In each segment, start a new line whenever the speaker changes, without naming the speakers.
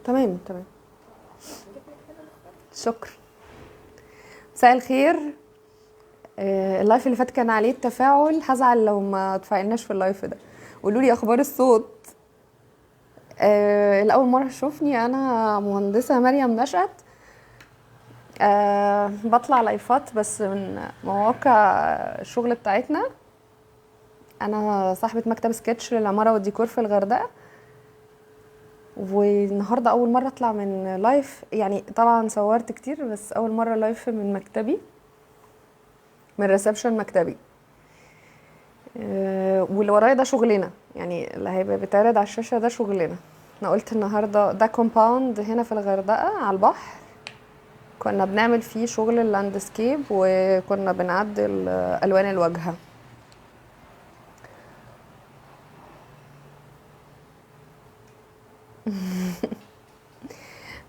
تمام تمام، شكرا. مساء الخير. ال live اللي فات كان عليه التفاعل، هزعل لو ما تفاعلناش في ال live ده. قولوا لي اخبار الصوت. الاول مرة تشوفني، انا مهندسه مريم نشأت. بطلع لايفات بس من مواقع الشغل بتاعتنا. انا صاحبه مكتب سكتش للعماره والديكور في الغردقه، والنهارده اول مرة اطلع من live. يعني طبعا صورت كتير بس اول مرة live من مكتبي، من reception مكتبي. واللي ورايا ده شغلنا، يعني اللي هيبقى بيتعرض على الشاشة ده شغلنا. انا قلت النهارده ده compound هنا في الغردقه على البحر، كنا بنعمل فيه شغل ال landscape وكنا بنعدل الوان الواجهة.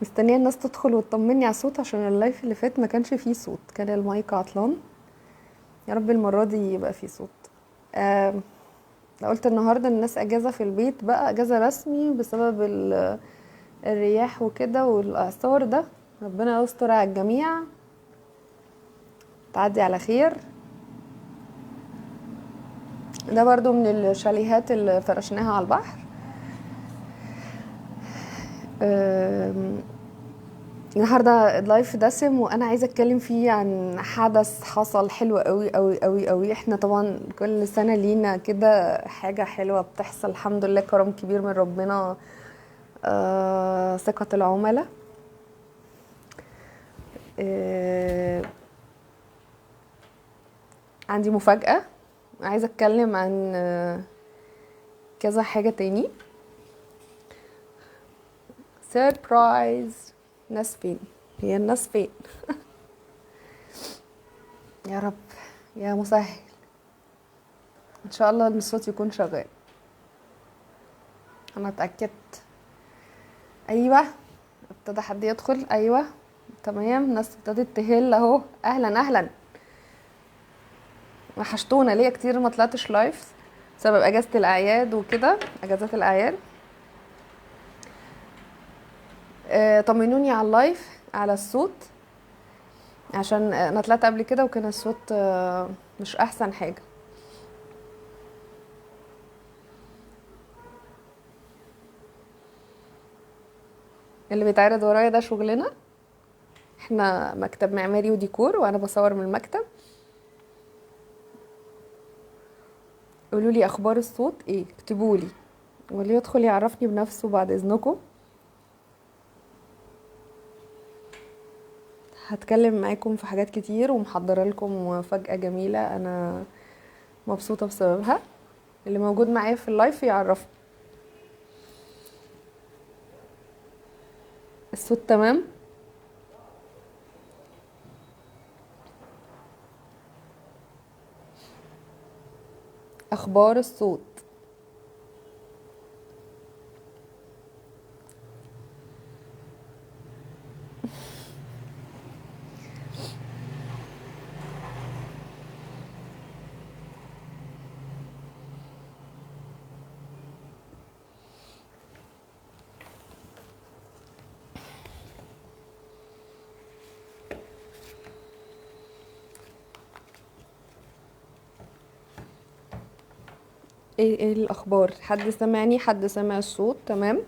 مستنيه الناس تدخل وتطمني على الصوت، عشان ال live اللي فات ما كانش فيه صوت، كان المايك عطلان. يا رب المرة دي يبقى فيه صوت. قلت النهارده الناس اجازه في البيت بقى، اجازه رسمي بسبب الرياح وكده والاعصار ده. ربنا يستر على الجميع، تعدي على خير. ده برضو من الشاليهات اللي فرشناها على البحر. النهارده ال live دسم، وانا عايزه اتكلم فيه عن حدث حصل حلو قوي قوي قوي قوي. احنا طبعا كل سنة لينا كده حاجة حلوة بتحصل، الحمد لله، كرم كبير من ربنا. ثقة العملاء. عندي مفاجاة، عايزه اتكلم عن كذا حاجة تاني. surprise. ناس فين؟ هي الناس فين؟ يا رب يا مسهل، ان شاء الله الصوت يكون شغال. انا اتاكدت. ايوه ابتدى حد يدخل. ايوه تمام، الناس ابتدت تهل اهو. اهلا اهلا، وحشتونا. ليا كتير ما طلعتش live بسبب اجازه الاعياد وكده، اجازات الاعياد. طمنوني على ال live، على الصوت، عشان انا طلعت قبل كده وكان الصوت مش احسن حاجة. اللي بيتعرض ورايا ده شغلنا، احنا مكتب معماري وديكور، وانا بصور من المكتب. قولوا لي اخبار الصوت ايه، اكتبوا لي، واللي يدخل يعرفني بنفسه بعد اذنكم. هتكلم معاكم في حاجات كتير ومحضره لكم مفاجأة جميلة انا مبسوطة بسببها. اللي موجود معايا في ال live يعرفني. الصوت تمام؟ اخبار الصوت؟ ايه الاخبار؟ حد سمعني؟ حد سمع الصوت؟ تمام.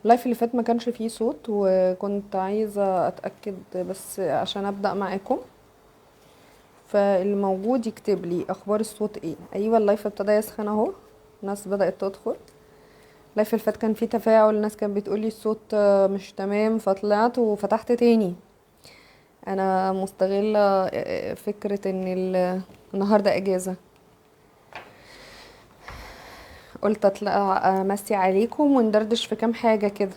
ال live اللي فات ما كانش فيه صوت، وكنت عايزه اتاكد بس عشان ابدا معاكم. فاللي موجود يكتب لي اخبار الصوت ايه. ايوه ال live ابتدى يسخن اهو، الناس بدات تدخل. ال live اللي فات كان فيه تفاعل، الناس كانت بتقولي الصوت مش تمام، فطلعت وفتحت تاني. انا مستغله فكرة ان النهارده اجازه، قلت اطلع امسي عليكم وندردش في كام حاجة كده.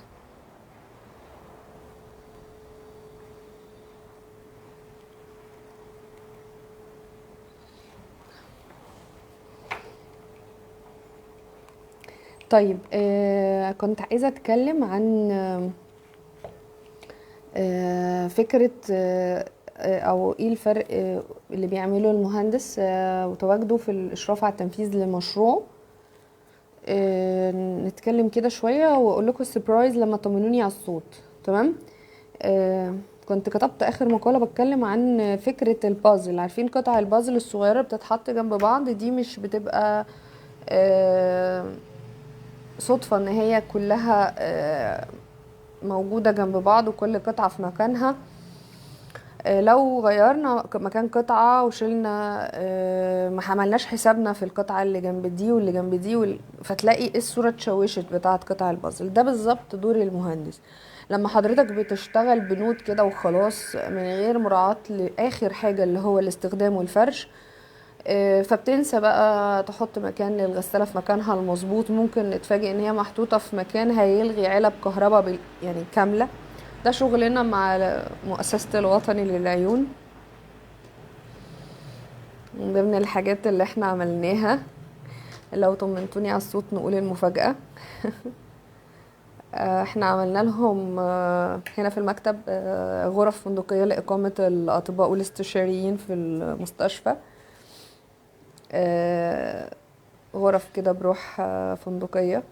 طيب كنت عايزه اتكلم عن فكرة او ايه الفرق اللي بيعمله المهندس وتواجده في الاشراف على التنفيذ لمشروعه. نتكلم كده شوية واقول لكم ال surprise لما طمنوني على الصوت. تمام. كنت كتبت اخر مقالة بتكلم عن فكرة البازل. عارفين قطع البازل الصغيرة بتتحط جنب بعض دي مش بتبقى صدفة ان هي كلها موجودة جنب بعض وكل قطعة في مكانها. لو غيرنا مكان قطعة وشلنا، ما عملناش حسابنا في القطعة اللي جنب دي واللي جنب دي فتلاقي الصورة اتشوشت بتاعة قطع البازل. ده بالظبط دور المهندس. لما حضرتك بتشتغل بنود كده وخلاص من غير مراعاة لآخر حاجة اللي هو الاستخدام والفرش، فبتنسى بقى تحط مكان للغسالة في مكانها المظبوط. ممكن نتفاجئ ان هي محطوطة في مكان هيلغي علب كهرباء يعني كاملة. ده شغلنا مع مؤسسة الوطني للعيون، من ضمن الحاجات اللي احنا عملناها. لو طمنتوني على الصوت نقول المفاجأة. احنا عملنا لهم هنا في المكتب غرف فندقية لإقامة الأطباء والاستشاريين في المستشفى. غرف كده بروح فندقية.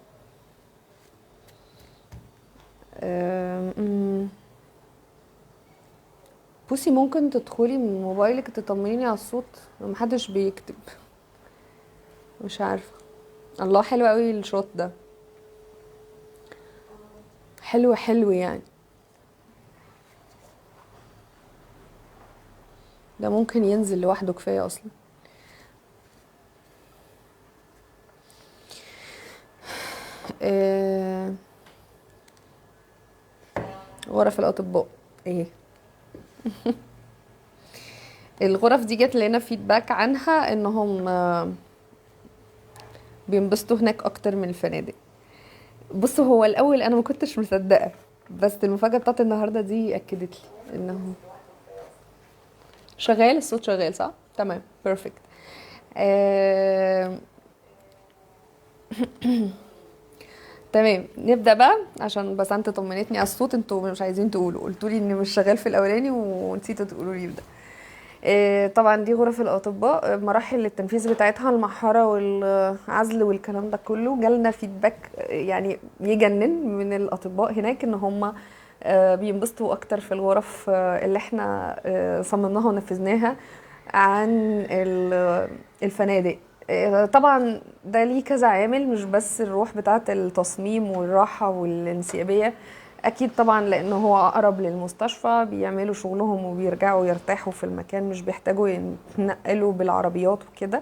بصي ممكن تدخلي من موبايلك تطمنيني على الصوت، محدش بيكتب، مش عارفة. الله حلو قوي الشوط ده، حلو حلو يعني. ده ممكن ينزل لوحده كفاية أصلا. غرف الأطباء ايه الغرف دي جت لنا فيدباك عنها انهم بينبسطوا هناك اكتر من الفنادق. بصوا هو الاول انا ما كنتش مصدقه، بس المفاجاة بتاعت النهارده دي اكدت لي انه شغال الصوت، شغال صح؟ تمام perfect. تمام نبدا بقى، عشان بس انت طمنتني على الصوت. انتوا مش عايزين تقولوا، قلتوا لي ان مش شغال في الاولاني ونسيتوا تقولوا لي ده. طبعا دي غرف الاطباء، مراحل التنفيذ بتاعتها المحاره والعزل والكلام ده كله. جالنا feedback يعني يجنن من الاطباء هناك ان هم بينبسطوا اكتر في الغرف اللي احنا صممناها ونفذناها عن الفنادق. طبعا ده ليه كذا عامل، مش بس الروح بتاعه التصميم والراحة والانسيابيه، اكيد طبعا لانه هو اقرب للمستشفى، بيعملوا شغلهم وبيرجعوا يرتاحوا في المكان، مش بيحتاجوا يتنقلوا بالعربيات وكده.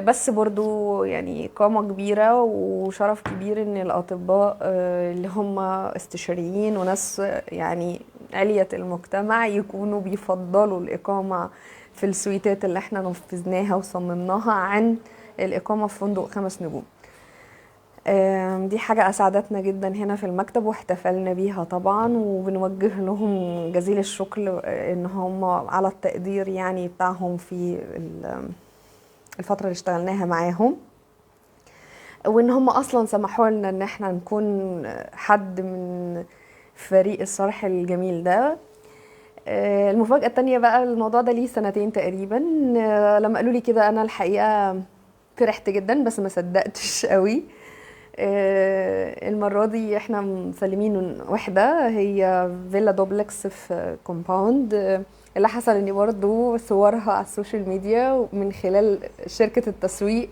بس برضو يعني قامة كبيرة وشرف كبير ان الاطباء اللي هم استشاريين وناس يعني علية المجتمع يكونوا بيفضلوا الإقامة في السويتات اللي احنا نفذناها وصممناها عن الإقامة في فندق 5 نجوم. دي حاجة أسعدتنا جدا هنا في المكتب واحتفلنا بيها طبعا، وبنوجه لهم جزيل الشكر إن هم على التقدير يعني بتاعهم في الفترة اللي اشتغلناها معاهم، وإن هم أصلا سمحوا لنا إن احنا نكون حد من فريق الصرح الجميل ده. المفاجأة التانية بقى، الموضوع ده ليه 2 سنين تقريبا. لما قالوا لي كده أنا الحقيقة فرحت جدا بس ما صدقتش قوي. المرة دي احنا مسلمين وحدة هي فيلا دوبلكس في compound. اللي حصل اني برضو صورها على ال social media من خلال شركة التسويق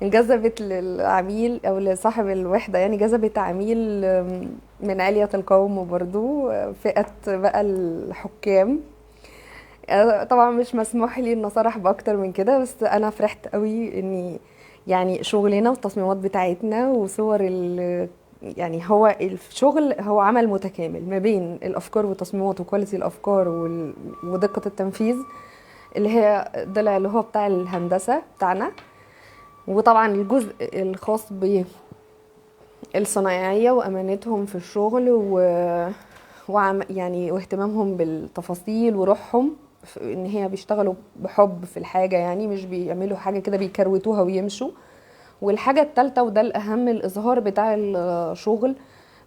انجذبت للعميل او لصاحب الوحدة، يعني جذبت عميل من علية القوم برضو، فئة بقى الحكام. طبعا مش مسموح لي ان اصرح باكتر من كده، بس انا فرحت قوي اني يعني شغلنا والتصميمات بتاعتنا وصور يعني هو الشغل هو عمل متكامل ما بين الافكار والتصميمات و quality الافكار ودقة التنفيذ اللي هي ضلع اللي هو بتاع الهندسة بتاعنا، وطبعا الجزء الخاص بالصنايعية وامانتهم في الشغل يعني واهتمامهم بالتفاصيل وروحهم ان هي بيشتغلوا بحب في الحاجة، يعني مش بيعملوا حاجة كده بيكروتوها ويمشوا. والحاجة التالتة وده الأهم، الإظهار بتاع الشغل،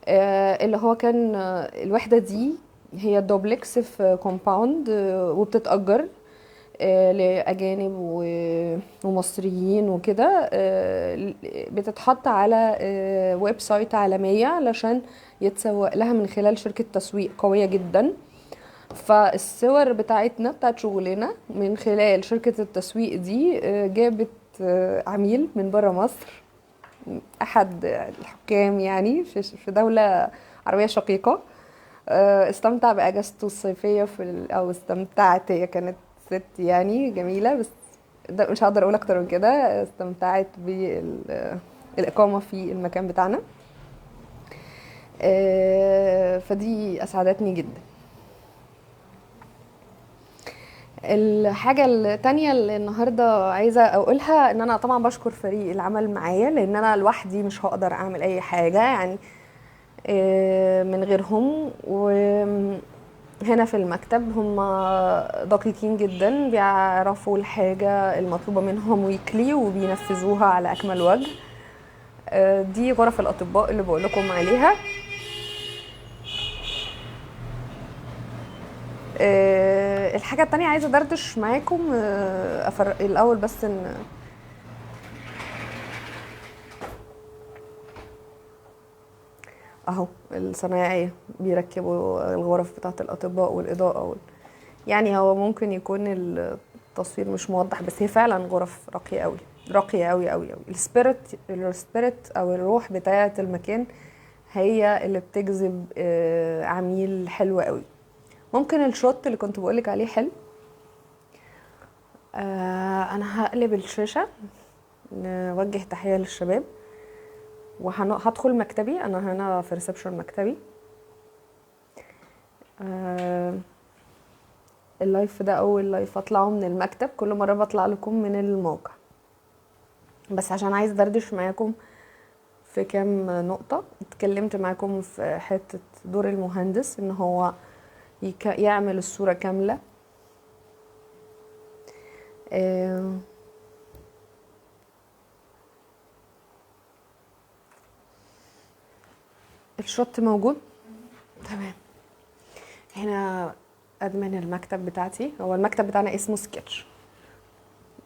اللي هو كان الوحدة دي هي دوبلكس في compound، وبتتأجر. لأجانب ومصريين وكده، بتتحط على website عالمية علشان يتسوق لها من خلال شركة تسويق قوية جدا. فالصور بتاعتنا بتاعت شغلنا من خلال شركة التسويق دي جابت عميل من برا مصر، أحد الحكام يعني في دولة عربية شقيقة، استمتع بأجازته الصيفية أو استمتعت، هي كانت ست يعني جميلة، بس ده مش هقدر أقول أكتر من كده. استمتعت بالإقامة في المكان بتاعنا، فدي أسعدتني جدا. الحاجة التانية اللي النهاردة عايزة أقولها إن أنا طبعا بشكر فريق العمل معايا، لأن أنا لوحدي مش هقدر أعمل أي حاجة من غيرهم. وهنا في المكتب هم دقيقين جدا، بيعرفوا الحاجة المطلوبة منهم ويكلي وبينفذوها على أكمل وجه. دي غرف الأطباء اللي بقول لكم عليها. الحاجة التانية عايزة أدردش معاكم، الأول بس إن أهو الصنايعية بيركبوا الغرف بتاعة الأطباء والإضاءة يعني هو ممكن يكون التصوير مش موضح، بس هي فعلا غرف راقية قوي، راقية قوي قوي قوي. ال spirit أو الروح بتاعة المكان هي اللي بتجذب عميل حلو قوي. ممكن ال shot اللي كنت بقولك عليه حلو. أنا هقلب الشاشة، نوجه تحية للشباب، وهدخل مكتبي. أنا هنا في reception مكتبي. ال live ده أول live أطلعه من المكتب، كل مرة بطلع لكم من الموقع، بس عشان عايز أدردش معاكم في كام نقطة. اتكلمت معاكم في حتة دور المهندس إن هو يعمل الصورة كاملة. الشوت موجود تمام. هنا admin المكتب بتاعتي، هو المكتب بتاعنا اسمه سكتش،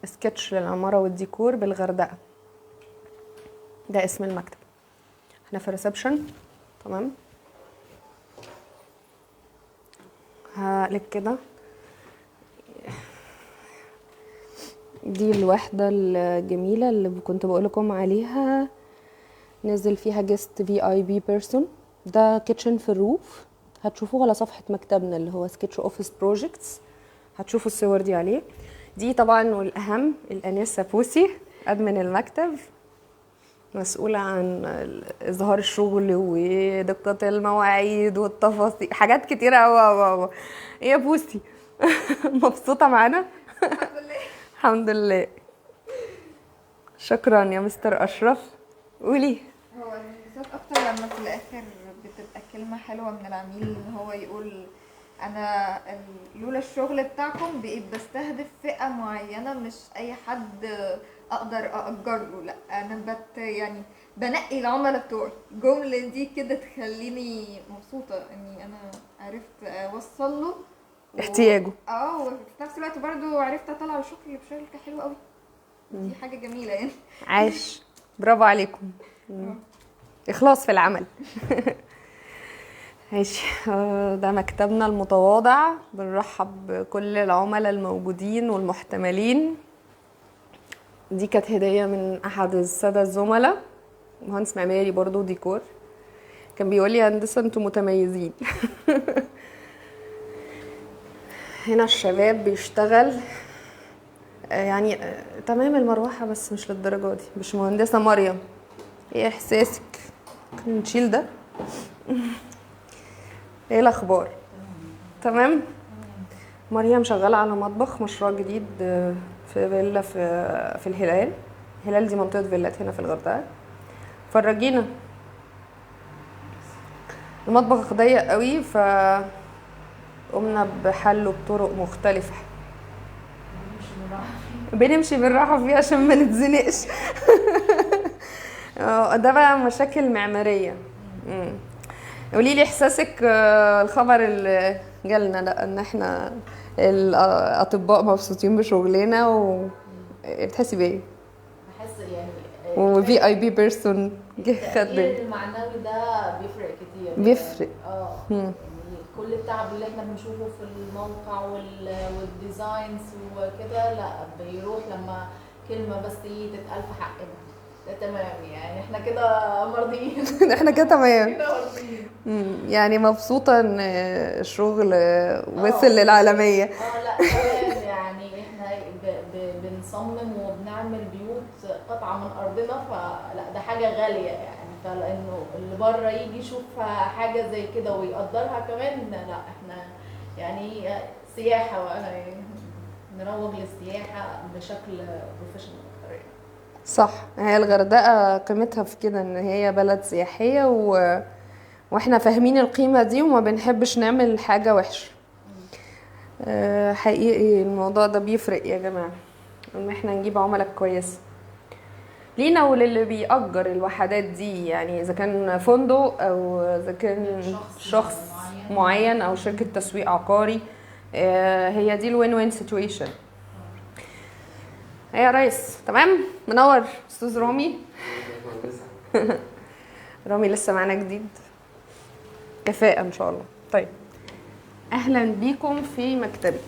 سكتش للعمارة والديكور بالغردقة، ده اسم المكتب. احنا في reception تمام. هقلب كده، دي الوحدة الجميلة اللي كنت بقولكم عليها، نزل فيها guest VIP person. ده kitchen في ال roof، هتشوفوه على صفحة مكتبنا اللي هو Sketch Office Projects، هتشوفوا الصور دي عليه. دي طبعا والاهم الانسة بوسي admin المكتب، مسؤولة عن إظهار الشغل ودقة المواعيد والتفاصيل، حاجات كتيرة أوي أوي أوي. إيه يا بوسي؟ مبسوطة معانا؟
الحمد لله.
الحمد لله. شكرا يا مستر أشرف. قولي.
هو الانبساط أكتر لما في الآخر بتبقى كلمة حلوة من العميل، إن هو يقول أنا لولا الشغل بتاعكم بقيت بستهدف فئة معينة، مش أي حد أقدر أأجر له، لأ أنا يعني بنقي العملاء بتوعي. الجملة دي كده تخليني مبسوطة إني أنا عرفت أوصل له
احتياجه.
وفي نفس الوقت برضو عرفت أطلع الشغل بشركة حلوة قوي، دي حاجة جميلة يعني.
عاش، برافو عليكم، إخلاص في العمل. ماشي، ده مكتبنا المتواضع، بنرحب بكل العملاء الموجودين والمحتملين. دي كانت هدية من أحد السادة الزملاء، مهندس معماري برضو ديكور، كان بيقول لي يا هندسة انتوا متميزين. هنا الشباب بيشتغل، يعني تمام المروحة بس مش للدرجة دي. باشمهندسة مريم، ايه احساسك؟ ممكن نشيل ده؟ ايه الاخبار؟ تمام. مريم شغالة على مطبخ مشروع جديد في فيلا في الهلال. الهلال دي منطقة فيلات هنا في الغردقة. فرجينا المطبخ ضيق قوي، فقمنا بحله بطرق مختلفة، بنمشي بالراحة فيه عشان ما نتزنقش. ده بقى مشاكل معمارية. قولي لي احساسك، الخبر اللي جالنا ده ان احنا الاطباء مبسوطين بشغلنا، و بتحسي بايه؟
بحس يعني
و VIP person جه خد
التقدير المعنوي ده بيفرق كتير.
بيفرق.
يعني كل التعب اللي احنا بنشوفه في الموقع وال designs وكده، لا بيروح لما كلمة بس ايه تتقال في حقنا، ده تمام يعني احنا كده مرضيين.
احنا كده تمام.
كده مرضيين.
يعني مبسوطة ان الشغل وصل للعالمية.
لا تمام، يعني احنا بنصمم وبنعمل بيوت قطعة من ارضنا، فلا ده حاجة غالية يعني، فلانه اللي بره يجي يشوف حاجة زي كده ويقدرها كمان، لا احنا يعني سياحة بقى، يعني نروج للسياحة بشكل professional اكتر يعني.
صح، هي الغردقة قيمتها في كده ان هي بلد سياحية، واحنا فاهمين القيمة دي وما بنحبش نعمل حاجة وحشة. حقيقي الموضوع ده بيفرق يا جماعة، ان احنا نجيب عملاء كويسة لينا وللي بيأجر الوحدات دي، يعني اذا كان فندق او اذا كان شخص معين او شركة تسويق عقاري. هي دي ال win win situation. ايه يا ريس؟ تمام، منور استاذ رامي. رامي لسه معانا جديد، كفاءة ان شاء الله. طيب اهلا بيكم في مكتبي.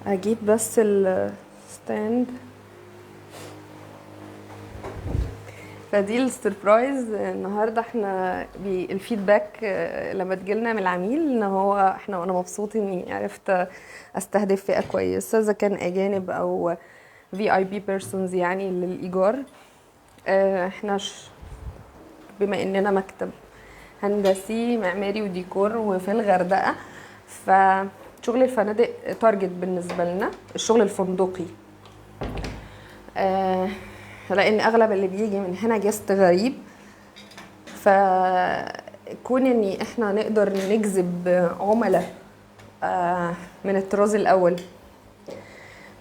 اجيب بس ال stand. فدي ال surprise النهارده، احنا ال feedback لما تجيلنا من العميل ان هو احنا، وانا مبسوط اني عرفت استهدف فئة كويسة اذا كان اجانب او VIP persons يعني للايجار. احنا بما اننا مكتب هندسي معماري وديكور وفي الغردقه، فشغل الفنادق target بالنسبة لنا، الشغل الفندقي، لان اغلب اللي بيجي من هنا guest غريب، فكون ان احنا نقدر نجذب عملاء من الطراز الاول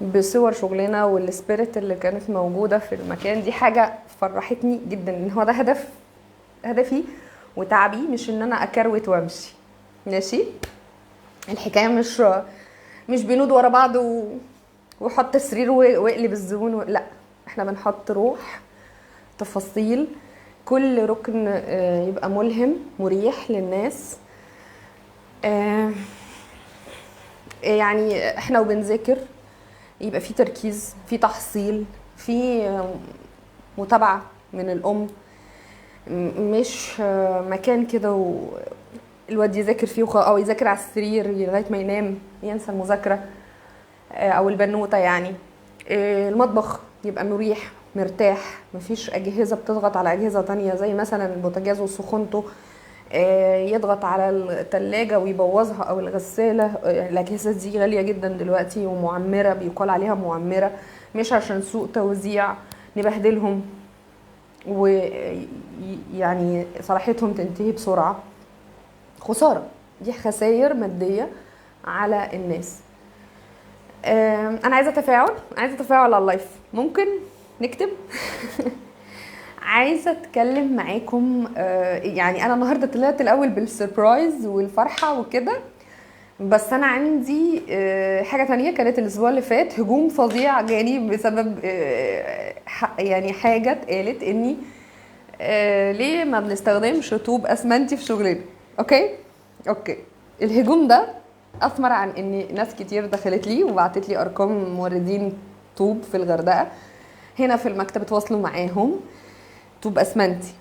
بصور شغلنا وال spirit اللي كانت موجودة في المكان، دي حاجة فرحتني جدا. ان هو ده هدفي وتعبي، مش ان انا اكروت وامشي. ماشي، الحكاية مش بنود ورا بعض وحط سرير واقلب الزبون لا، احنا بنحط روح، تفاصيل، كل ركن يبقى ملهم مريح للناس. يعني احنا وبنذاكر يبقى في تركيز، في تحصيل، في متابعة من الأم، مش مكان كده الواد يذاكر فيه أو يذاكر على السرير لغاية ما ينام ينسى المذاكرة، أو البنوتة يعني. المطبخ يبقى مريح مرتاح، مفيش أجهزة بتضغط على أجهزة تانية زي مثلا البوتاجاز وسخونته، يضغط على التلاجة ويبوظها أو الغسالة. الأجهزة دي غالية جدا دلوقتي ومعمرة، بيقال عليها معمرة، مش عشان سوء توزيع نبهدلهم ويعني صلاحيتهم تنتهي بسرعة. خسارة، دي خسائر مادية على الناس. أنا عايزة تفاعل، عايزة تفاعل على ال live، ممكن نكتب. عايزة اتكلم معاكم. يعني انا النهاردة طلعت الاول بال surprise والفرحة وكده، بس انا عندي حاجة تانية كانت الاسبوع اللي فات، هجوم فظيع جاني بسبب يعني حاجة اتقالت اني ليه ما بنستخدمش طوب اسمنتي في شغلنا. okay الهجوم ده اثمر عن ان ناس كتير دخلت لي وبعتت لي ارقام موردين طوب في الغردقة هنا في المكتب، اتواصلوا معاهم طوب اسمنتي.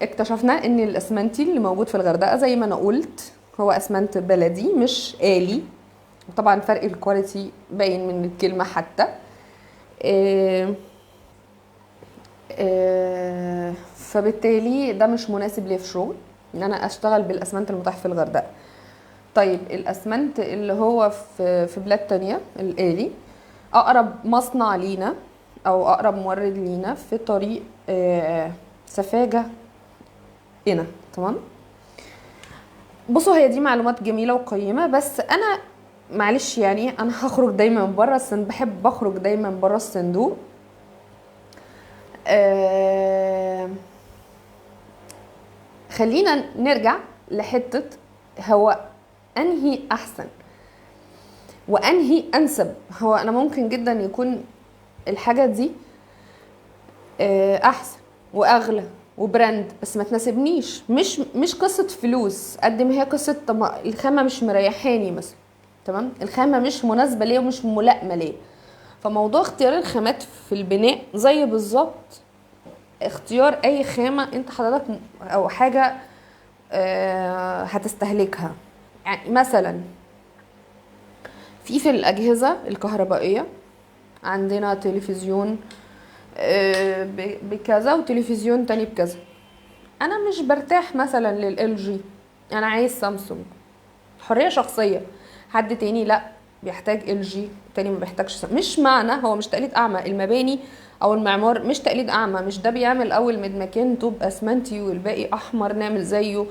اكتشفنا ان الاسمنتي اللي موجود في الغردقه زي ما انا قلت هو اسمنت بلدي مش آلي، وطبعا فرق ال quality باين من الكلمة حتى. فبالتالي ده مش مناسب ليا في شغل ان انا اشتغل بالاسمنت المتاح في الغردقه. طيب الاسمنت اللي هو في بلاد تانية الآلي، اقرب مصنع لينا او اقرب مورد لينا في طريق سفاجة هنا. تمام، بصوا هي دي معلومات جميلة وقيمة، بس انا معلش يعني انا هخرج دايما بره الصندوق، بحب اخرج دايما بره الصندوق. خلينا نرجع لحتة هو انهي احسن وانهي انسب. هو انا ممكن جدا يكون الحاجة دي احسن واغلى و brand، بس ما تناسبنيش. مش قصة فلوس قد ما هي قصة طب الخامة مش مريحاني مثلا، تمام، الخامة مش مناسبة ليا ومش ملائمة ليا. فموضوع اختيار الخامات في البناء زي بالظبط اختيار اي خامة انت حضرتك او حاجة هتستهلكها. يعني مثلا في الاجهزة الكهربائية عندنا تلفزيون بكذا وتلفزيون تاني بكذا. انا مش برتاح مثلا لل LG، انا عايز سامسونج، حرية شخصية. حد تاني لا بيحتاج LG، تاني ما بيحتاجش. مش معنى هو مش تقليد اعمى، المباني او المعمار مش تقليد اعمى، مش ده بيعمل اول مدمكين طوب اسمنتي والباقي احمر نعمل زيه.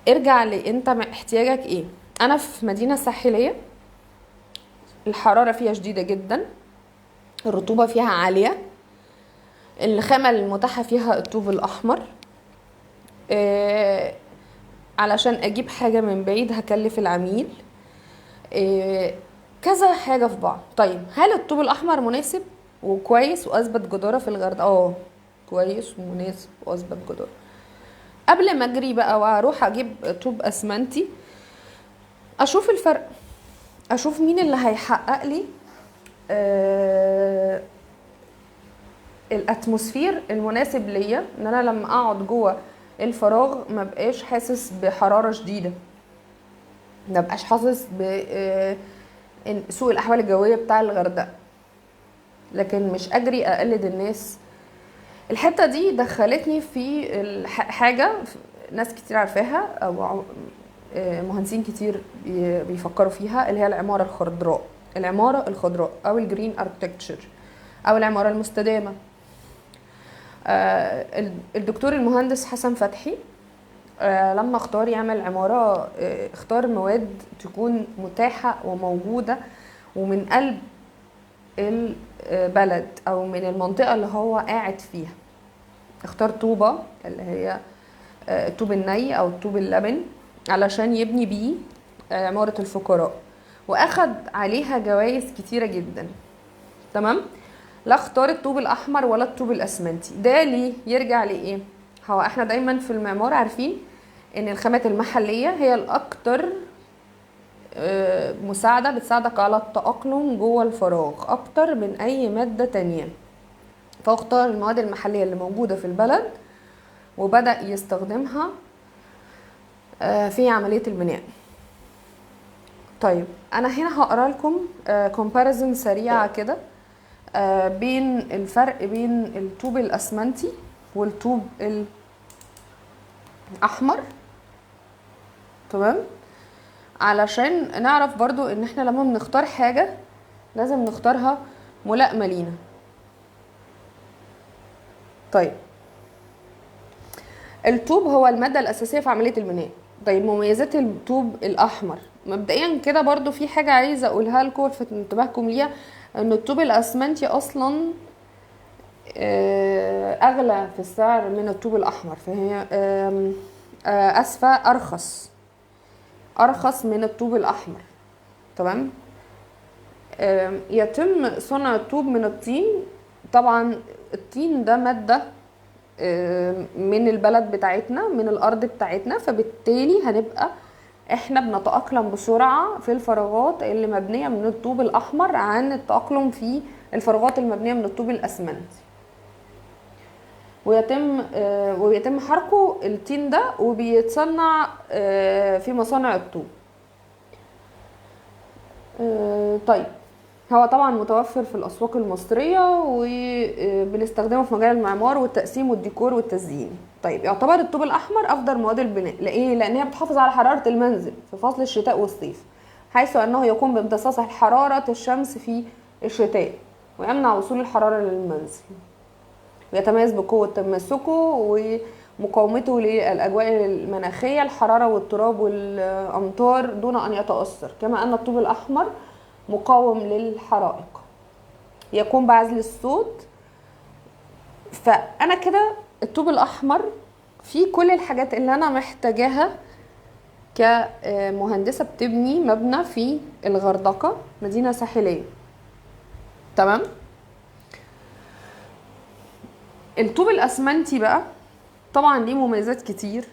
ارجع لانت احتياجك ايه. انا في مدينة ساحلية، الحرارة فيها شديدة جدا، الرطوبة فيها عالية، الخامة المتاحة فيها الطوب الأحمر. علشان أجيب حاجة من بعيد هكلف العميل، كذا حاجة في بعض. طيب هل الطوب الأحمر مناسب وكويس وأثبت جدارة في الغردقة؟ كويس ومناسب وأثبت جدارة. قبل ما أجري بقى وأروح أجيب طوب أسمنتي أشوف الفرق، أشوف مين اللي هيحقق لي الاتموسفير المناسب ليا، ان انا لما اقعد جوه الفراغ ما بقاش حاسس بحرارة شديدة، ما بقاش حاسس ب سوء الاحوال الجوية بتاع الغردقه. لكن مش اجري اقلد الناس. الحتة دي دخلتني في حاجة ناس كتير عارفاها او مهندسين كتير بيفكروا فيها، اللي هي العمارة الخضراء. العمارة الخضراء او ال green architecture او العمارة المستدامة. الدكتور المهندس حسن فتحي لما اختار يعمل عمارة، اختار مواد تكون متاحة وموجودة ومن قلب البلد او من المنطقة اللي هو قاعد فيها. اختار طوبة اللي هي الطوب الني او الطوب اللبن علشان يبني بيه عمارة الفقراء، واخد عليها جوائز كتيرة جدا. تمام. لا اختار الطوب الاحمر ولا الطوب الاسمنتي. ده ليه؟ يرجع لايه؟ هو احنا دايما في المعمار عارفين ان الخامات المحلية هي الاكتر مساعدة، بتساعدك على التاقلم جوه الفراغ اكتر من اي مادة تانية. فاختار المواد المحلية اللي موجودة في البلد وبدا يستخدمها في عملية البناء. طيب انا هنا هقرا لكم comparison سريعة كده بين الفرق بين الطوب الاسمنتي والطوب الاحمر، تمام، علشان نعرف برضو ان احنا لما بنختار حاجة لازم نختارها ملائمة لينا. طيب الطوب هو المادة الأساسية في عملية البناء. طيب مميزات الطوب الأحمر مبدئيا كده برضو في حاجة عايزة أقولها لكم والفت انتباهكم ليها، ان الطوب الأسمنتي أصلا أغلى في السعر من الطوب الأحمر، فهي أسفة أرخص من الطوب الأحمر. تمام. يتم صنع الطوب من الطين. طبعا الطين ده مادة من البلد بتاعتنا، من الأرض بتاعتنا، فبالتالي هنبقى احنا بنتأقلم بسرعة في الفراغات اللي مبنية من الطوب الأحمر عن التأقلم في الفراغات المبنية من الطوب الأسمنتي. ويتم حرقه الطين ده وبيتصنع في مصانع الطوب. طيب هو طبعا متوفر في الأسواق المصرية وبنستخدمه في مجال المعمار والتقسيم والديكور والتزيين. طيب يعتبر الطوب الأحمر أفضل مواد البناء. لإيه؟ لأن هي بتحافظ على حرارة المنزل في فصل الشتاء والصيف، حيث أنه يقوم بامتصاص حرارة الشمس في الشتاء ويمنع وصول الحرارة للمنزل. ويتميز بقوة تماسكه ومقاومته للأجواء المناخية، الحرارة والتراب والأمطار دون أن يتأثر. كما أن الطوب الأحمر مقاوم للحرائق. يقوم بعزل الصوت فانا كده الطوب الاحمر فيه كل الحاجات اللي انا محتاجاها كمهندسة بتبني مبنى في الغردقة، مدينة ساحلية. تمام. الطوب الاسمنتي بقى طبعا ليه مميزات كتير،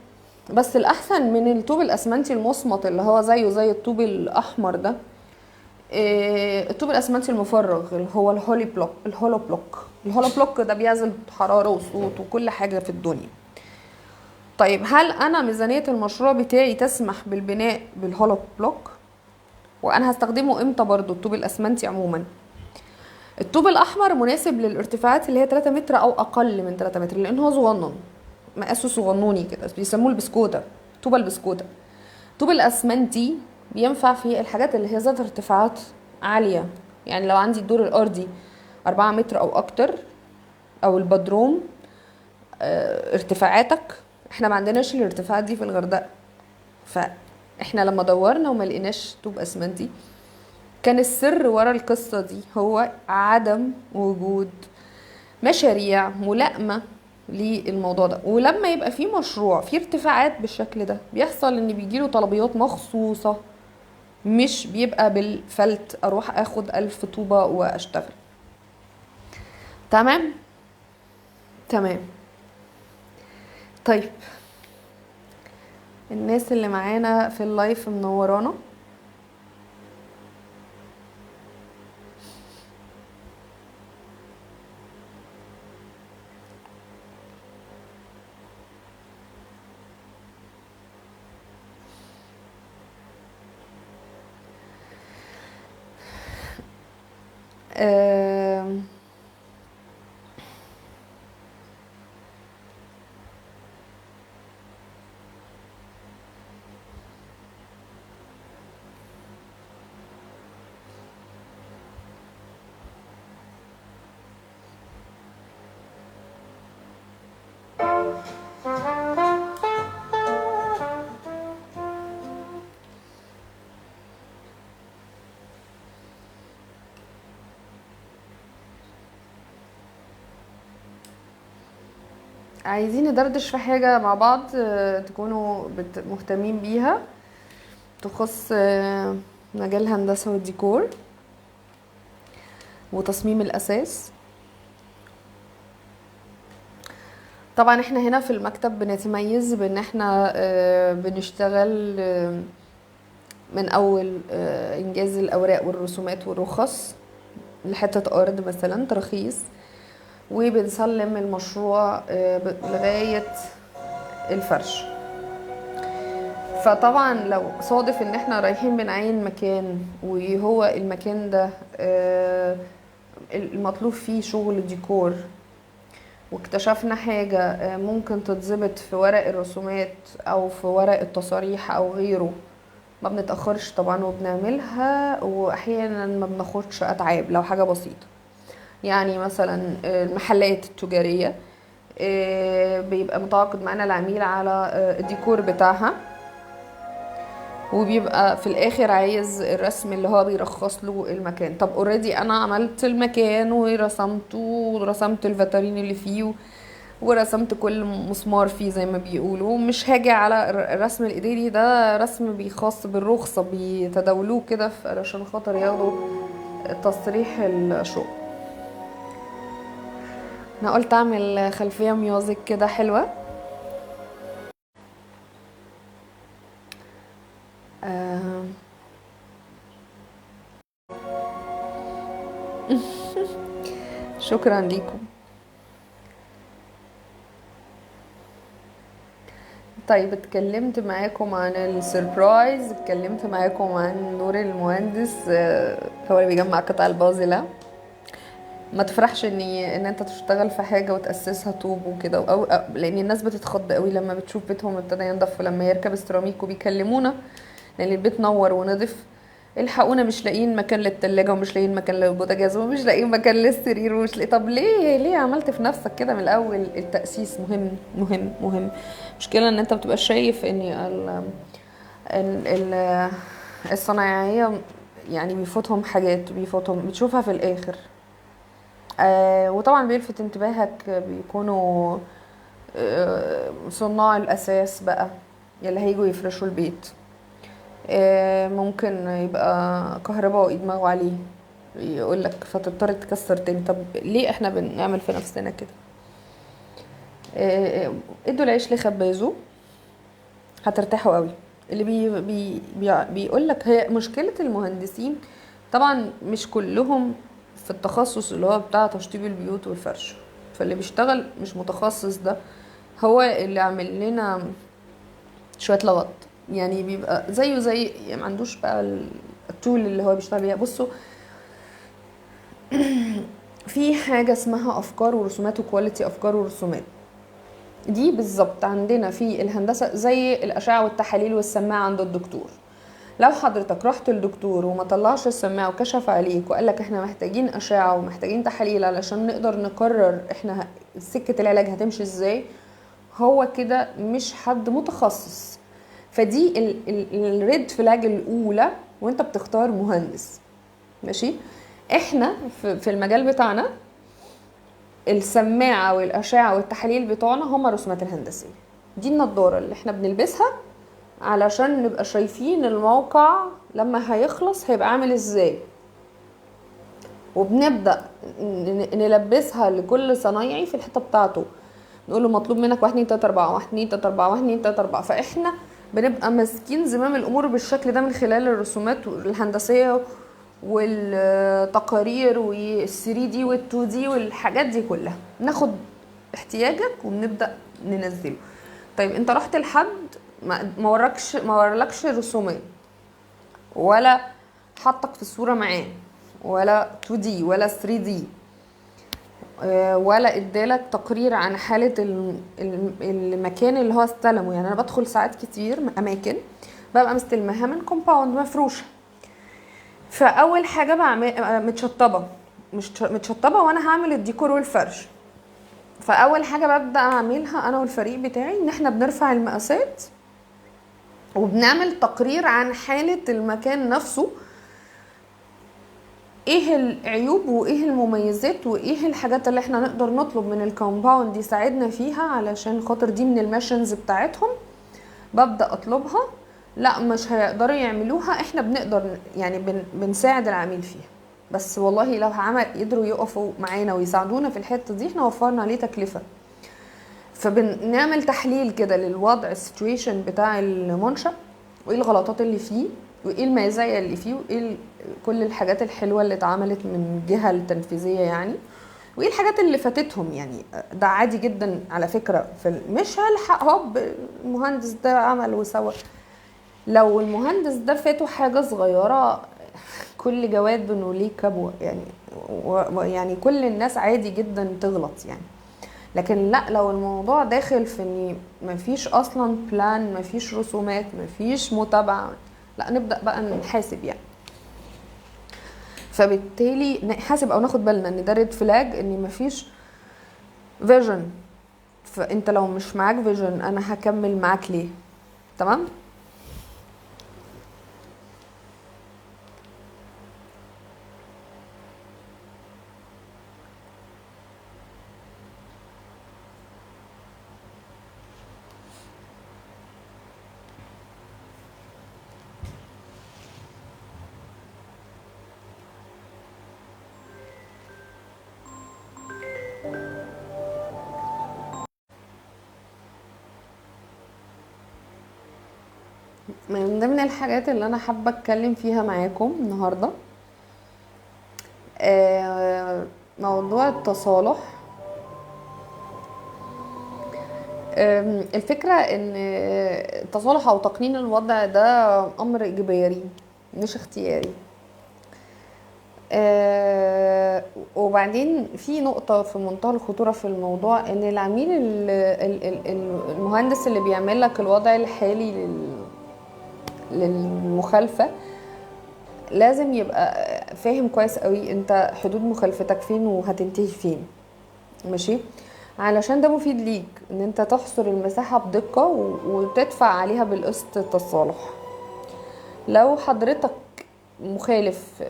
بس الاحسن من الطوب الاسمنتي المصمت اللي هو زيه زي الطوب الاحمر ده، الطوب الاسمنتي المفرغ اللي هو ال hollow block. ال hollow block، ال hollow block ده بيعزل حرارة وصوت وكل حاجة في الدنيا. طيب هل انا ميزانية المشروع بتاعي تسمح بالبناء بال hollow block؟ وانا هستخدمه امتى برضو الطوب الاسمنتي عموما؟ الطوب الاحمر مناسب للارتفاعات اللي هي 3 متر او اقل من 3 متر، لان هو صغنن، مقاسه صغنوني كده، بيسموه البسكوته، طوب البسكوته. الطوب الاسمنتي بينفع في الحاجات اللي هي ذات ارتفاعات عالية، يعني لو عندي الدور الارضي 4 متر او اكتر، او البدروم، ارتفاعاتك، احنا ما عندناش الارتفاعات دي في الغردقه. فاحنا لما دورنا وما لقيناش طوب اسمنتي، كان السر ورا القصة دي هو عدم وجود مشاريع ملائمة للموضوع ده. ولما يبقى في مشروع فيه ارتفاعات بالشكل ده، بيحصل ان بيجيله طلبيات مخصوصة، مش بيبقى بالفلت اروح اخد 1000 طوبة واشتغل. تمام تمام. طيب الناس اللي معانا في ال live منورانا، عايزين ندردش في حاجة مع بعض، تكونوا مهتمين بيها، تخص مجال الهندسة والديكور وتصميم الأساس. طبعا احنا هنا في المكتب بنتميز بان احنا بنشتغل من اول انجاز الاوراق والرسومات والرخص لحتة ارض مثلا ترخيص، وبنسلم المشروع لغاية الفرش. فطبعا لو صادف ان احنا رايحين بنعين مكان وهو المكان ده المطلوب فيه شغل ديكور، واكتشفنا حاجة ممكن تتظبط في ورق الرسومات او في ورق التصاريح او غيره، ما بنتأخرش طبعا وبنعملها، واحيانا ما بناخدش اتعاب لو حاجة بسيطة. يعني مثلا المحلات التجارية بيبقى متعاقد معانا العميل على الديكور بتاعها، وبيبقى في الاخر عايز الرسم اللي هو بيرخص له المكان. طب already انا عملت المكان ورسمته ورسمت الفاترين اللي فيه ورسمت كل مسمار فيه زي ما بيقولوا، مش هاجي على الرسم الاداري ده، رسم بيخص بالرخصة بيتداولوه كده علشان خاطر ياخدوا تصريح الشغل. انا قلت اعمل خلفية music كده حلوة. شكرا ليكم. طيب اتكلمت معاكم عن ال surprise، اتكلمت معاكم عن دور المهندس، هو اللي بيجمع قطع البازلة. ما تفرحش ان انت تشتغل في حاجة وتاسسها طوب وكده، أو لان الناس بتتخض قوي لما بتشوف بيتهم ابتدى ينضف، ولما يركب السيراميك وبيكلمونا لان البيت نور ونضف، الحقونا مش لاقيين مكان للتلاجة ومش لاقيين مكان للبوتاجاز ومش لاقيين مكان للسرير ومش لاقي. طب ليه عملت في نفسك كده من الاول؟ التاسيس مهم مهم مهم. مشكلة ان انت بتبقى شايف ان الصنايعيه يعني بيفوتهم حاجات، بيفوتهم بتشوفها في الاخر. وطبعا بيلفت انتباهك بيكونوا صناع الاساس بقى اللي هيجوا يفرشوا البيت. ممكن يبقى كهربائي دماغه عليه يقولك، فتضطر تكسر تاني. طب ليه احنا بنعمل في نفسنا كده؟ ادوا العيش لخبازه هترتاحوا قوي. اللي بي بي بي بيقولك هي مشكلة المهندسين، طبعا مش كلهم في التخصص اللي هو بتاع تشطيب البيوت والفرش، فاللي بيشتغل مش متخصص ده هو اللي عامل لنا شوية لغط، يعني بيبقى زيه زي يعني ما عندوش بقى ال tool اللي هو بيشتغل بيها. بصوا، في حاجة اسمها أفكار ورسومات و quality أفكار ورسومات، دي بالظبط عندنا في الهندسة زي الأشعة والتحاليل والسماعة عند الدكتور. لو حضرتك رحت للدكتور وما طلعش السماعة وكشف عليك وقال لك احنا محتاجين أشعة ومحتاجين تحاليل علشان نقدر نقرر احنا سكة العلاج هتمشي ازاي، هو كده مش حد متخصص. فدي ال red flag الأولى وانت بتختار مهندس. ماشي، احنا في المجال بتاعنا السماعة والأشعة والتحاليل بتوعنا هما الرسومات الهندسية، دي النضارة اللي احنا بنلبسها علشان نبقى شايفين الموقع لما هيخلص هيبقى عامل ازاي، وبنبدأ نلبسها لكل صنايعي في الحتة بتاعته، نقول له مطلوب منك 1 2 3 4، 1 2 3 4، 1 2 3 4. فاحنا بنبقى ماسكين زمام الأمور بالشكل ده من خلال الرسومات الهندسية والتقارير وال 3D وال 2D والحاجات دي كلها، ناخد احتياجك وبنبدأ ننزله. طيب انت رحت لحد ما ورالكش رسومات ولا حطك في الصورة معاه ولا 2D ولا 3D، ولا ادالك تقرير عن حالة المكان اللي هو استلمه. يعني انا بدخل ساعات كتير اماكن ببقى مستلمها من compound مفروشة، فاول حاجة بعمل متشطبة، مش متشطبة وانا هعمل الديكور والفرش، فاول حاجة ببدأ اعملها انا والفريق بتاعي ان احنا بنرفع المقاسات وبنعمل تقرير عن حالة المكان نفسه، ايه العيوب وايه المميزات وايه الحاجات اللي احنا نقدر نطلب من ال compound يساعدنا فيها علشان خاطر دي من ال missions بتاعتهم. ببدأ اطلبها، لا مش هيقدروا يعملوها، احنا بنقدر يعني بنساعد العميل فيها. بس والله لو عمل قدروا يقفوا معانا ويساعدونا في الحتة دي احنا وفرنا عليه تكلفة. فبنعمل تحليل كده للوضع ال situation بتاع المنشأ، وايه الغلطات اللي فيه وايه المزايا اللي فيه وايه كل الحاجات الحلوة اللي اتعملت من الجهة التنفيذية يعني، وايه الحاجات اللي فاتتهم. يعني ده عادي جدا على فكرة، في مش هلحق هوب المهندس ده عمل وسوى. لو المهندس ده فاته حاجة صغيرة، كل جواد وليه كبوة يعني، يعني كل الناس عادي جدا تغلط يعني. لكن لا، لو الموضوع داخل في ان مفيش اصلا plan، مفيش رسومات، مفيش متابعة، لا نبدأ بقى نحاسب يعني. فبالتالي نحاسب او ناخد بالنا ان ده red flag، ان مفيش vision. فانت لو مش معاك vision انا هكمل معاك ليه؟ تمام؟ من ضمن الحاجات اللي انا حابة اتكلم فيها معاكم النهارده موضوع التصالح. الفكرة ان التصالح او تقنين الوضع ده امر اجباري مش اختياري. وبعدين في نقطة في منتهى الخطورة في الموضوع، ان العميل المهندس اللي بيعمل لك الوضع الحالي للمخالفة لازم يبقى فاهم كويس قوي انت حدود مخالفتك فين وهتنتهي فين، ماشي؟ علشان ده مفيد ليك ان انت تحصر المساحة بدقة وتدفع عليها بالقسط التصالح. لو حضرتك مخالف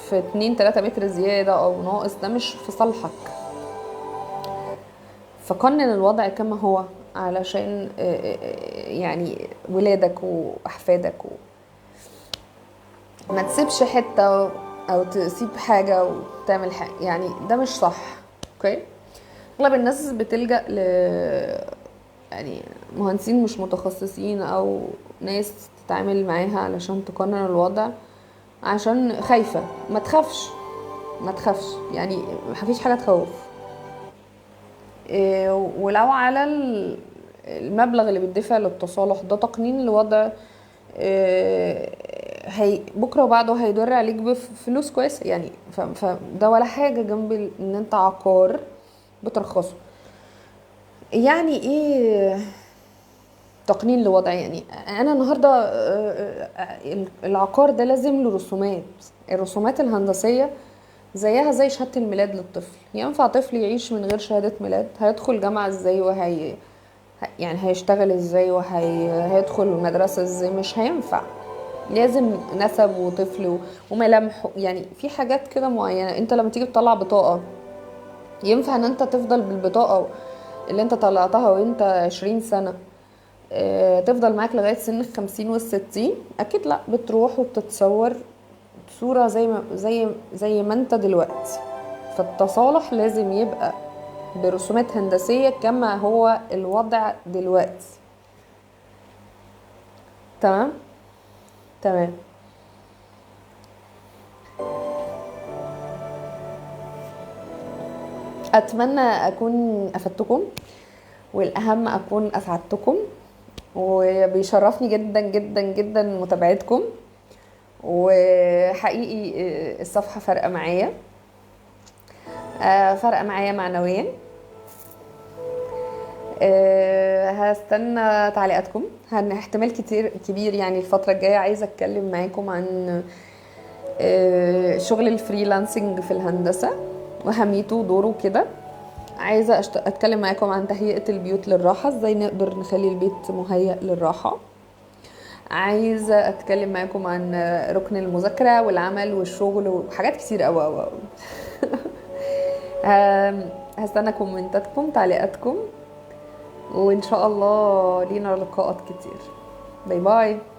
في 2 3 متر زيادة او ناقص، ده مش في صالحك. فقنن الوضع كما هو علشان يعني ولادك واحفادك ما تسيبش حتة او تسيب حاجة وتعمل حاجة، يعني ده مش صح. okay، اغلب الناس بتلجأ ل يعني مهندسين مش متخصصين او ناس تتعامل معاها علشان تقنن الوضع، عشان خايفة. ما تخافش، ما تخافش، يعني مفيش حاجة تخوف. ولو على المبلغ اللي بيدفع للتصالح ده تقنين لوضع، هي بكره وبعده هيدر عليك بفلوس كويسة يعني، فده ولا حاجة جنب ان انت عقار بترخصه. يعني ايه تقنين لوضع؟ يعني انا النهارده العقار ده لازم له رسومات، الرسومات الهندسية زيها زي شهادة الميلاد للطفل. ينفع طفل يعيش من غير شهادة ميلاد؟ هيدخل جامعه ازاي؟ وهي يعني هيشتغل ازاي؟ وهيدخل المدرسة ازاي؟ مش هينفع. لازم نسب وطفل وملامحه، يعني في حاجات كده معينة. انت لما تيجي تطلع بطاقة، ينفع ان انت تفضل بالبطاقه اللي انت طلعتها وانت 20 سنة تفضل معاك لغاية سن 50 وال60؟ اكيد لا، بتروح وبتتصور صوره زي ما انت دلوقتي. فالتصالح لازم يبقى برسومات هندسية كما هو الوضع دلوقتي. تمام؟ تمام. اتمنى اكون افدتكم، والاهم اكون اسعدتكم، وبيشرفني جدا جدا جدا متابعتكم، وحقيقي الصفحة فارقه معايا، فارقه معايا معنويا. هستنى تعليقاتكم، احتمال كتير كبير يعني الفترة الجاية عايزه اتكلم معاكم عن شغل ال freelancing في الهندسة واهميته ودوره كده. عايزه اتكلم معاكم عن تهيئة البيوت للراحة، ازاي نقدر نخلي البيت مهيأ للراحة. عايزه اتكلم معاكم عن ركن المذاكرة والعمل والشغل وحاجات كتير قوي قوي. هستنى كومنتاتكم، تعليقاتكم، وان شاء الله لينا لقاءات كتير. bye bye.